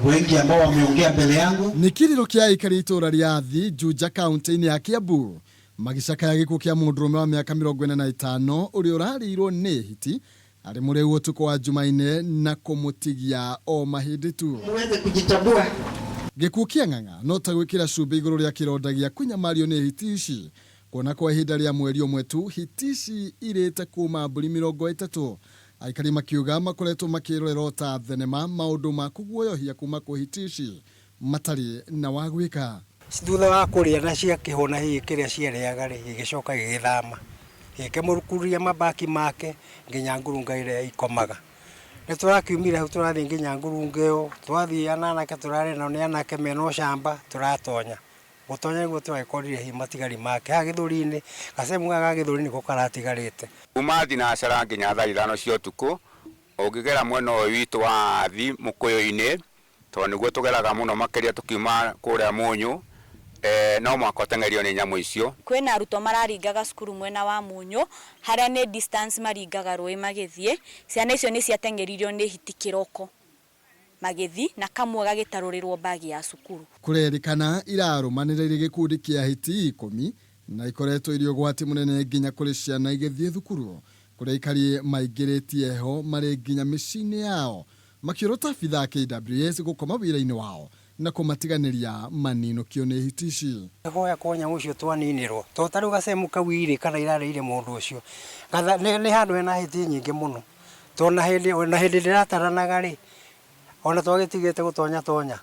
Wengi ambao wameongea mbele yangu. Nĩ kĩrĩro kĩa aikari a itũũra rĩa Athi, Juja kaunti-inĩ ya Kiambu magĩcakaya gĩkuũ kĩa mũndũrũme wa mĩaka 45 ũrĩa ũrarĩirwo nĩ hiti arĩ mũrĩu ũtukũ wa Jumaine na kũmũtigia o mahĩndĩ tu. Muweze kujitambua. Gĩkuũ kĩa Ng'ang'a no ta gwĩkĩra cumbĩ igũrũ rĩa kĩronda gĩa kũnyamario nĩ hiti ici kuona kwa ihinda rĩa mweri ũmwe tu hiti ici irĩte kuma mbũri 30. Aikari makiuga makoretwo makĩrorera o ta thenema maũndũ ma kũguoyohia kuma kwĩ hiti ici matarĩ na wa gwĩka. Thutha wa kũrĩa na ciakĩhũna hihi kĩrĩa ciarĩaga rĩ, gĩgĩcoka gĩgĩthama gĩkĩmũkururia mabaki make nginya ngurunga ĩrĩa ikomaga. Nĩ tũrakiumire hau tũrathiĩ nginya ngurunga ĩyo, twathiĩ anake tũrarĩ nao nĩ anake mena ũcamba tũratonya. Gũtonya nĩguo tũragĩkorire hihi matigari make haha gĩthũri-inĩ, gacemu gaka ga gĩthũri nĩko karatigarĩte. Kuma thinacara nginya thaa 5 cia ũtukũ, ũngĩgera mwena ũyũ witũ wa Athi Mũkũyũ-inĩ, tondũ nĩguo tũgeraga mũno makĩria tũkiuma kũrĩa Mũnyũ, no mũhaka ũteng'erio nĩ nyamũ icio. Kwĩna arutwo mararingaga cukuru mwena wa Mũnyũ, harĩa nĩ distance maringaga rũĩ magĩthiĩ. Ciana icio nĩ ciateng'eririo nĩ hiti kĩroko magĩthiĩ, na kamwe gagĩtarũrĩrwo mbagi ya cukuru. Kũrerĩkana irarũmanĩrĩire gĩkundi kĩa hiti 10 na ikoretwo irĩ ũgwati mũnene nginya kũrĩ ciana igĩthiĩ thukuru kũrĩa aikari maingĩrĩtie heho marĩ nginya mĩciĩ-inĩ yao makĩũrota abithaa a KWS gũkoma wĩra-inĩ wao na kũmatiganĩria maninũkio nĩ hiti ici. Hoya kwa nyamũ icio twaninĩrwo to ta rĩu gacemu kau irĩ kana irarĩire mũndũ ũcio nĩ handũ hena hiti nyingĩ mũno to na hĩndĩ na hĩndĩ ndĩrataranaga rĩ ona twagĩtigĩte gũtonya tonya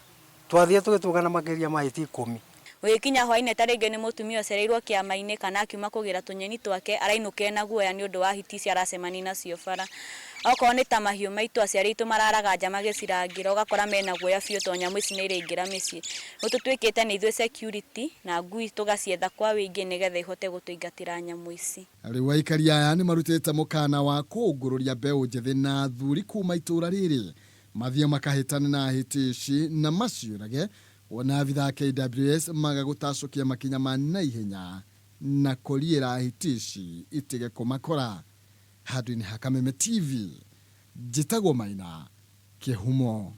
twathiĩ tũgĩtũngana makĩria ma hiti 10. Ũgĩkinya hwainĩ ta rĩngĩ nĩ mũtumia ũcereirwo kĩama-inĩ kana akiuma kũgĩra tũnyeni twake arainũka ena guoya nĩ ũndũ wa hiti ici aracemania nacio bara. Okorwo nĩ ta mahiũ maitũ aciari aitũ mararaga nja magĩcirangĩra ũgakora mena guoya biũ tondũ nyamũ ici nĩ iraingĩra mĩciĩ. Rĩu tũtuĩkĩte nĩ ithuĩ security na ngui tũgacietha kwa wĩingĩ nĩgetha ihote gũtũingatĩra nyamũ ici. Rĩu aikari aya nĩ marutĩte mũkana wa kũngũrũria mbeũ njĩthĩ na athuri kuma itũũra rĩrĩ mathiĩ makahĩtane na hiti ici na maciũrage wona abithaa a KWS maga gũtacũkia makinya ma naihenya na kũriĩra hiti ici itige kũmakora. Handũ-inĩ ha Kameme TV, njĩtagwo Maina Kĩhumo.